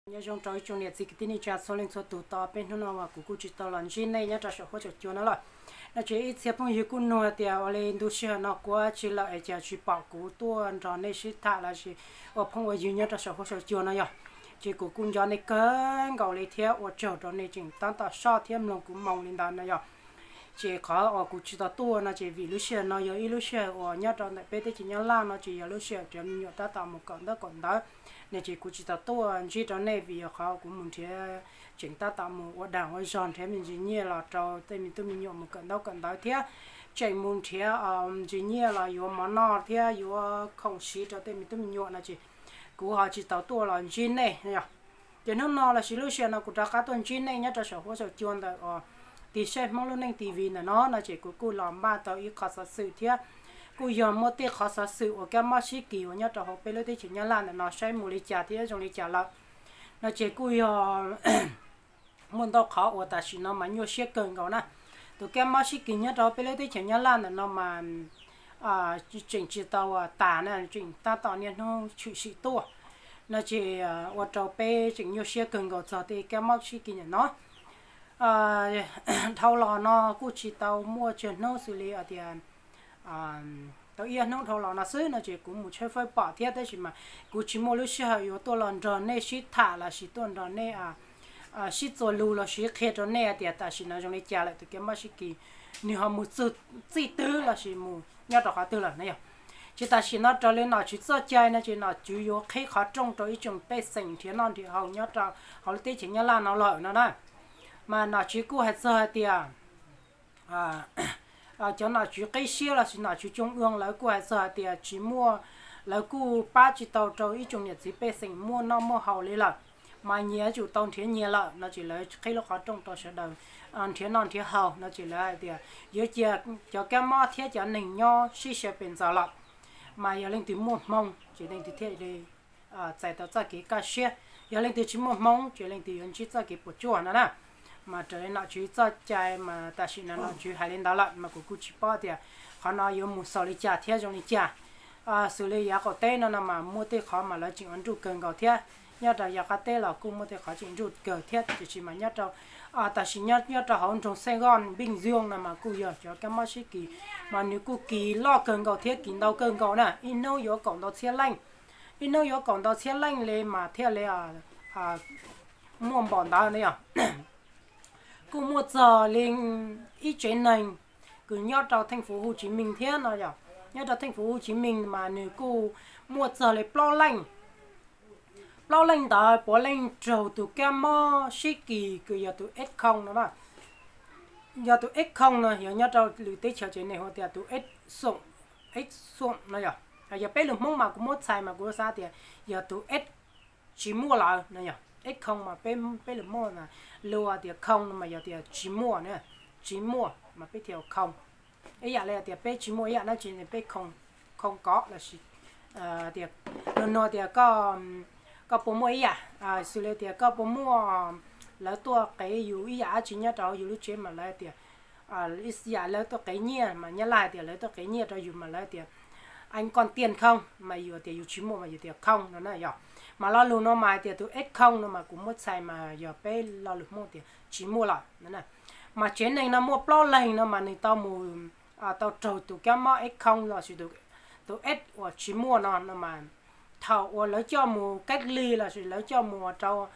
Nyob zoo rau ib tsoom niam txiv kwv tij neej tsa txhua leej txhua tus, tau peb hnub no uas kuv kuj tsis tau los ntsib nej nyob rau saum huab saum cua no lawm. No ces ib txhia phooj ywg kuj nug tias ua li ntu sij hawm no kuv tsis los es cas tsis pom kuv tuaj nrog nej sib tham los sis ua phooj ua ywg nyob rau saum huab saum cua no yog. Ces kuv kuj nco nej kawg nkaus li thiab ua tsaug rau nej tseem tab tom soj thiab mloog kuv moo li ntawd no yog. Ces qhov uas kuv tsis tau tuaj no ces vim lub sij hawm no yog ib lub sij hawm uas nyob rau ntawm peb teb chaws Nyab Laj no ces yog lub sij hawm cov me nyuam tab tom mus kawm ntaub kawm ntawv no ces kuv tsis tau tuaj ntsib rau nej vim yog qhov kuv mus nrhiav, tseem tab tom mus ua dag ua zog nrhiav me ntsis nyiaj los rau tej me tub me nyuam mus kawm ntaub kawm ntawv thiab tseem mus nrhiav ntsis nyiaj los yuav mov noj thiab yuav khoom siv rau tej me tub me nyuam no ces kuv ho tsis tau tuaj los ntsib nej yog. Ces hnub no los sis lub sij hawm no kuv rov qab tuaj ntsib nej nyob rau saum huab saum cua ntawm uas tig saib Hmoob Lub Neej T V ntawm no no ces kuv kuj los npaj tau ib qho xov xwm thiab kuj yog muaj tej qhov xov xwm uas kab mob sib kis uas nyob rau hauv peb lub teb chaws Nyab Laj ntawm no saib mus li cas thiab zoo li cas lawm. No ces kuj yog muaj ntau qhov uas tam sim no mas nyuaj siab kawg nkaus na. Tus kab mob sib kis nyob rau peb lub teb chaws Nyab Laj ntawm no mas tseem tsis tau tas na, tseem tab tom niaj hnub tshwm sim tuaj. No ces ua rau peb tseem nyuaj siab kawg nkaus txog tej kab mob sib kis ntawm no. Dhau los no kuj tsis tau muaj tsawg hnub xws li tias tau ib ob hnub dhau los no xwb no ces kuv mus tshawb fawb pom thiab tab sis mas kuv tsis muaj lub sij hawm yuav tuaj los nrog nej sib tham los sis tuaj nrog nej sib txuas lus los sis qhia rau nej tias tam sim no zoo li cas lawm, tus kab mob sib kis nws ho mus txij twg los sis mus nyob rau qhov twg lawm no yog. Ces tam sim no raws li nom tswv txoj cai no ces nom tswv yuav qhib qhov rooj rau ib tsoom pej xeem nrhiav noj nrhiav haus nyob rau hauv lub teb chaws Nyab Laj no lawm no na. Mas nom tswv kuj hais txog hais tias cov nom tswv qib siab los sis nom tswv tsoo ua lawv kuj hais txog hais tias tsis muaj, lawv kuj pab tsis tau rau ib tsoom niam txiv pej xeem muaj noj muaj haus li lawm, mas nyias yuav tsum tau nrhiav nyias lawm no ces lawv qhib lub qhov rooj rau sawv daws nrhiav noj nrhiav haus no ces lawv hais tias yuav cia cov kab mob thiab cov neeg nyob sib xyaw pes ntxaws lawm, mas yog leej twg muaj hmoo ces leej twg thiaj li txais tau txoj kev kaj siab, yog leej twg tsis muaj hmoo ces leej twg yuav ntsib txoj kev puas tsuaj no na. Mas raws li nom tswv txoj cai mas tam sim no nom tswv hais li ntawd lawm mas kuv kuj tsis paub tias qhov no yuav mus xaus li cas thiab zoo li cas. Xws li yav qaum teb no no mas muaj tej qhov mas lawv tseem ua nruj kawg nkaus thiab, nyob rau yav qab teb los kuj muaj tej qhov tseem nruj kawg thiab, tiam sis mas nyob rau tam sim no nyob rau hauv nroog Xeej Goj Npij Nyoog no mas kuj yog cov kab mob sib kis mas nws kuj kis loj kawg nkaus thiab kis ntau kawg nkaus na, ib hnub yuav kaum ntau txhiab leej, ib hnub yuav kaum ntau txhiab leej li mas thiaj li muaj npaum ntawd na yog. Kuj muaj txog li ib tsev neeg kws nyob rau theej fuv Hu Tsis Meej thiab no yog, nyob rau theej fuv Hu Tsis Meej mas nws kuj muaj txog li plaub leej. Plaub leej ntawd puav leej raug tus kab mob sib kis kws yog tus F không no, yog tus F không no yog nyob rau lwm teb chaws ces nws hu tias tus F không, F không no yog, yog peb lus Hmoob mas kuv muab txhais mas kuv xav tias yog tus F tsis muaj lawm no yog, F không mas peb lus Hmoob luag tias không no mas yog tias tsis muaj na, tsis muaj mas peb thiaj không. Ib yam li tias peb tsis muaj ib yam dab tsi peb không, không có los sis tias, nug nug tias koj puas muaj ib yam, xws li tias koj puas muaj, lawv tuaj qev yus ib yam dab tsi nyob rau yus lub tsev mas lawv tias, ib yam lawv tuaj qev nyiaj mas Nyab Laj hais tias lawv tuaj qev nyiaj rau yus mas lawv tias anh còn tiền không mas yus tias yus tsis muaj mas yus tias không no na yog. Mas lo lus no mas hais tias tus F không no mas kuv muab txhais mas yog peb lo lus Hmoob tias tsis muaj lawm no na. Mas tsev neeg no muaj plaub leeg no mas nws tau mus, tau raug tus kab mob F không los sis tus F uas tsis muaj no no mas thaum uas lawv coj mus cách ly los sis lawv coj mus rau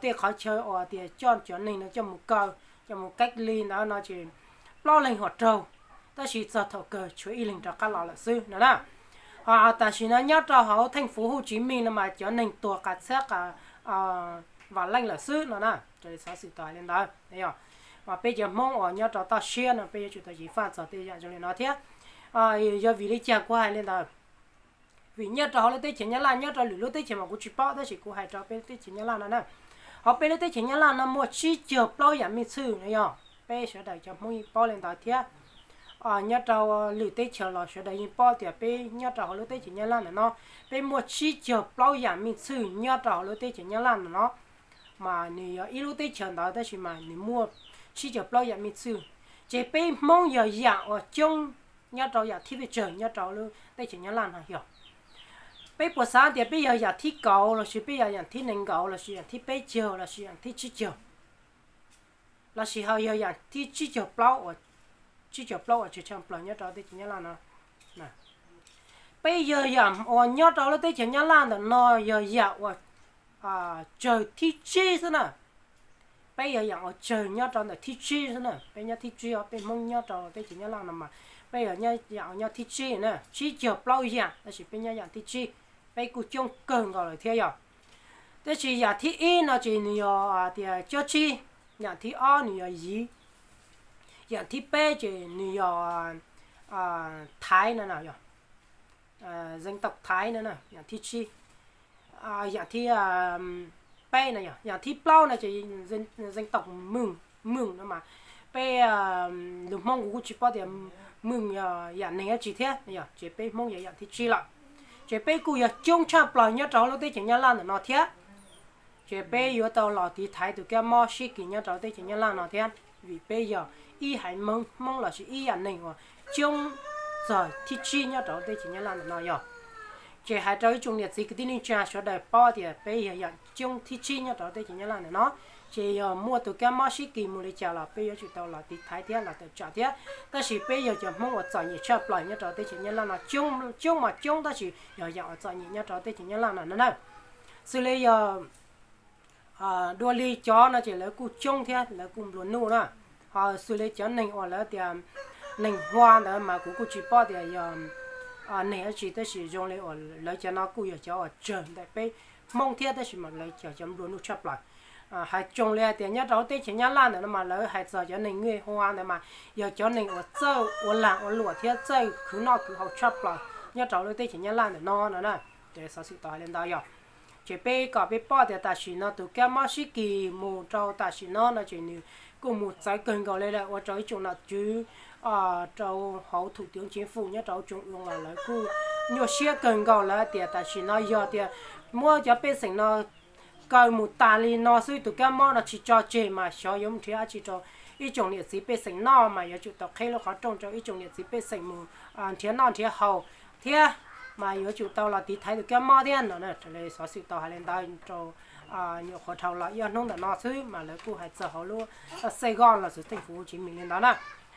tej qhov chaw uas tias coj cov neeg no coj mus kaw, coj mus cách ly ntawd no ces plaub leeg ho raug, tab sis txog thaum kawg tshuav ib leeg rov qab los lawm xwb no na. Tam sim no nyob rau hauv theej fuv Hu Tsis Meej no mas cov neeg tuag qas txhiab qas vam leej lawm xwb no na, raws li xov xwm tau hais li ntawd. Mas peb cov Hmoob uas nyob rau toj siab no peb yuav tsum tau ceev faj txog tej yam zoo li no thiab. Yog vim li cas kuv hais li ntawd? Vim nyob rau hauv lub teb chaws Nyab Laj, nyob rau lwm lub teb chaws mas kuv tsis paub, tab sis kuv hais rau peb teb chaws Nyab Laj no na. Hauv peb lub teb chaws Nyab Laj no muaj tsib caug plaub yam me txhwj no yog, peb sawv daws cov Hmoob yeej paub li ntawd thiab. Nyob rau lwm teb chaws los sawv daws yeej paub tias peb nyob rau hauv lub teb chaws Nyab Laj ntawm no, peb muaj tsib caug plaub yam me txhwj nyob rau hauv lub teb chaws Nyab Laj ntawm no. Mas nws yog ib lub teb chaws ntawd tab sis mas nws muaj tsib caug plaub yam me txhwj. Ces peb Hmoob yog yam uas coob nyob rau yam thib peb tsawg nyob rau lub teb chaws Nyab Laj no yog. Peb puas xav tias peb yog yam thib kaum lossis peb yog yam thib nees nkaum lossis yam thib peb caug lossis yam thib tsib caug, lossis ho yog yam thib tsib caug plaub, tsib caug plaub uas tsawg tshaj plaws nyob rau teb chaws Nyab Laj no? Peb yog yam uas nyob rau lub teb chaws Nyab Laj ntawm no yog yam uas tsawg thib tsib xwb na. Peb yog yam uas tsawg nyob rau ntawm thib tsib xwb na, peb nyob thib tsib os, peb Hmoob nyob rau teb chaws Nyab Laj no mas peb yog yam uas nyob thib tsib na, tsib caug plaub yam tab sis peb nyob yam thib tsib, peb kuj coob kawg nkaus lawm thiab yog. Tab sis yam thib ib no ces nws yog tias cob tsib, yam thib ob nws yog yiv, yam thib peb ces nws yog thaiv no, yog zeej taum thaiv no, yam thib tsib. Yam thib peb no yog, yam thib plaub no ces zeej taum mws, mws no mas peb lus Hmoob kuv kuj tsis paub tias mws yog yam neeg dab tsi thiab yog, ces peb Hmoob yog yam thib tsib lawm. Ces peb kuj yog coob tshaj plaws nyob rau lub teb chaws Nyab Laj ntawm no thiab. Ces peb yuav tau los tiv thaiv tus kab mob sib kis nyob rau teb chaws Nyab Laj no thiab, vim peb yog ib haiv Hmoob lossis ib yam neeg uas coob txog thib tsib nyob rau teb chaws Nyab Laj ntawm no yog. Ces hais rau ib tsoom niam txiv kwv tij neej tsa sawv daws paub tias peb yog yam coob thib tsib nyob rau teb chaws Nyab Laj ntawm no. Ces yog muaj tus kab mob sib kis mus li cas los peb yuav tsum tau los tiv thaiv thiab los tawm tsam thiab. Tab sis peb yog cov Hmoob uas txom nyem tshaj plaws nyob rau teb chaws Nyab Laj no, coob mas coob tab sis yog yam uas txom nyem nyob rau teb chaws Nyab Laj no na. Xws li yog dua li cov no ces lawv kuj coob thiab lawv kuj nplua nuj na. Ho xws li cov neeg uas lawv tias neeg hua ntawd mas kuv kuj tsis paub tias yog neeg dab tsi tab sis zoo li uas lawv cov no kuj yog cov uas tsawg ntawm peb Hmoob thiab tab sis mas lawv cov nplua nuj tshaj plaws. Hais tsoos li hais tias nyob rau lub teb chaws Nyab Laj ntawm no mas lawv hais txog cov neeg nge hua ntawd mas yog cov neeg uas txawj ua lag ua luam thiab txawj khwv noj khwv haus tshaj plaws nyob rau lub teb chaws Nyab Laj ntawm no no na. Ces xov xwm tau hais li ntawd yog. Ces peb kom peb paub tias tam sim no tus kab mob sib kis mus rau tam sim no no ces nws kuj mus txawv kawg nkaus li lawm ua rau ib tsoom nom tswv rau hauv thum tiuv ceev fum nyob rau tsoom uas los lawv kuj nyuaj siab kawg nkaus lawm tias tam sim no yog tias muab cov pej xeem no kaw mus tas li no xwb tus kab mob no tsis tso tseg mas xyov yuav mus nrhiav dab tsi rau ib tsoom niam txiv pej xeem noj mas yuav tsum tau qheb lub qhov rooj rau ib tsoom niam txiv pej xeem mus nrhiav noj nrhiav haus thiab mas yuav tsum tau los tiv thaiv tus kab mob thiab no. Raws li xov xwm tau hais li ntawd rau nyuam qhuav dhau los ib ob hnub ntawm no xwb mas lawv kuj hais txog hauv lub xej goj los xwm teej fuv tsiv mis li ntawd na.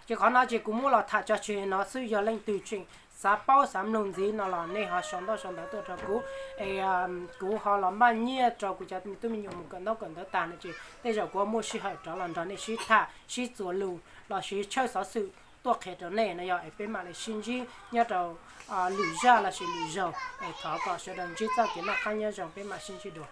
Ces qhov no ces kuv muab los tham tso tseg no xwb, yog leej twg tseem xav paub xav mloog ntxiv no los nej ho sau ntaub sau ntawv tuaj rau kuv es kuv ho los npaj nyiaj rau kuv cov tub me nyuam mus kawm ntaub kawm ntawv tag no ces tej zaum kuv muaj sij hawm rov los nrog nej sib tham sib txuas lus los sis tshawb xov xwm tuaj qhia rau nej no yog es peb mam li sib ntsib nyob rau lwm zaj los sis lwm zaug es thov kom sawv daws ntsib txoj kev noj qab nyob zoo peb mam sib ntsib dua.